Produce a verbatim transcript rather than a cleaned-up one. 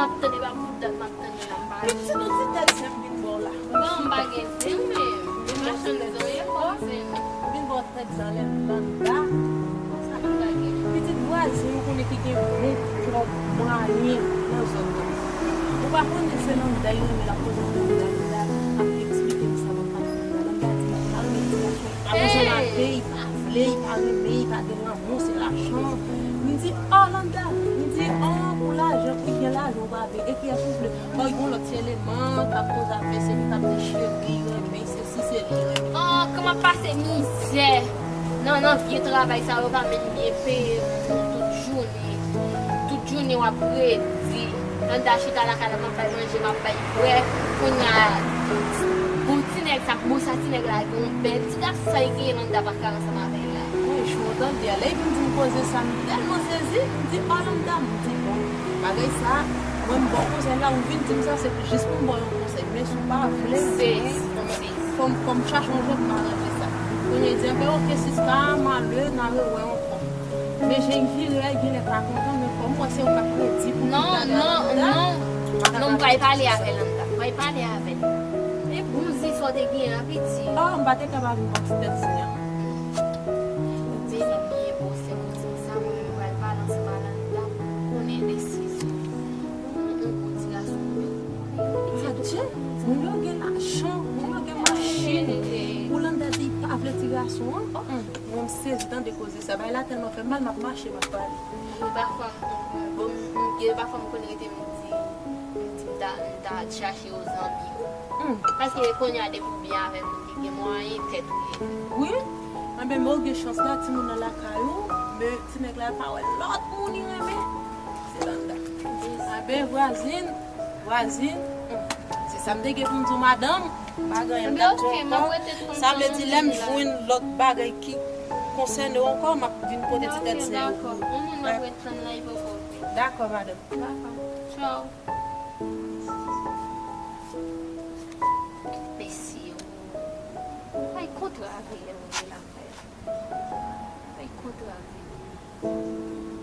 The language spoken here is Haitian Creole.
M ap tann, e pa pou dat m ap tann yo la, m pa. Pitit, yon ti tèt zen m vin ba w la. Bon, m pa gen zen, men. Machann zen, e pa zen. M vin ba w tèt zen anlè Landa. Sa ki pa gen? Pitit vwazen, ou konnen ki gen bon kòb mwayen nan zòn nan. Ou pa konnen se Landa, yo renmen l ap poze m Landa, Landa ap eksplike m sa m ap pale. Landa di m pa renmen ti gason. Alò, sa va fè, li pa vle, li pa renmen, li pa gen lanmou, se lajan. M di, oh, Landa. M di, oh, pou lajan, pou gen lajan, ou pa vle. Epi, èske ou vle? Oh, yon lòt ti eleman, k ap poze afè, se li k ap di cheri, renmen, sesi, se li, renmen. Oh, kòman pase mizè nan, nan vye travay sa yo, pa menm byen peye moun tout jounen. Tout jounen w ap redi. Landa chita lakay la, m ap bay manje, m ap bay bwè. Kounye a, bon ti nèg sa, bon sa ti nèg la gen yon bèl ti gason sa li genyen, Landa pa ka ansanm avè l la. Wi, jou w tande a, lè li vin di m koze sa, m tèlman sezi, m di, oh, Landa, m di, bon, bagay sa, mwen m ba w konsèy la, ou vin di m sa, se jis pou m ba w yon konsèy, men si w pa vle, se, fò m, fò m chache yon jan pou m aranje sa. Kounye a, di, enben, oke, sista, m ale, n a rewè ankò. Men jan l vire a, li genlè pa kontan, men kòm m wè se yon ka kredi pou non, non, non, non, m pral pale avè Landa. M pral pale avè l. E bon zi sa w te gen an, piti. Oh, m pa te ka pa vin ba w ti tèt zen an. Ou te di byen, bon, se pou di m sa, mwen menm m pral pale ansanm a Landa pou konnen desizyon. Yon bon ti gason, yon bon nèg. Adje, moun yo gen lajan, moun yo gen machin. Pou Landa di pa vle ti gason an. Mwen m sezi tande koze sa. Bagay la tèlman fè m mal, m ap mache, m ap pale. Gen pafwa m, m, bon, m, gen pafwa m konn rete m di, m di m ta, m ta chache yon zanmi. Hmm. Paske kounye a depi w byen avèk moun ki gen mwayen, tèt ou ye. Wi. Anben, men w gen chans la, timoun nan lakay ou, men ti nèg la pa wè lòt moun li renmen. Se Landa. Anben, vwazin, vwazin, hmm, se sa m te gen pou m di w, madanm. Pa gen anyen m t ap di w ankò. Sa vle di, lè m jwenn lòt bagay ki konsène w ankò, m ap vin pote ti tèt zen yo pou ou. Yon moun m ap ret tann la, li poko vini. Dakò, madanm. Dakò. Tchaw. Mesye, ou bay kontra avè lè moun gen lakay la. Bay kontra avè li.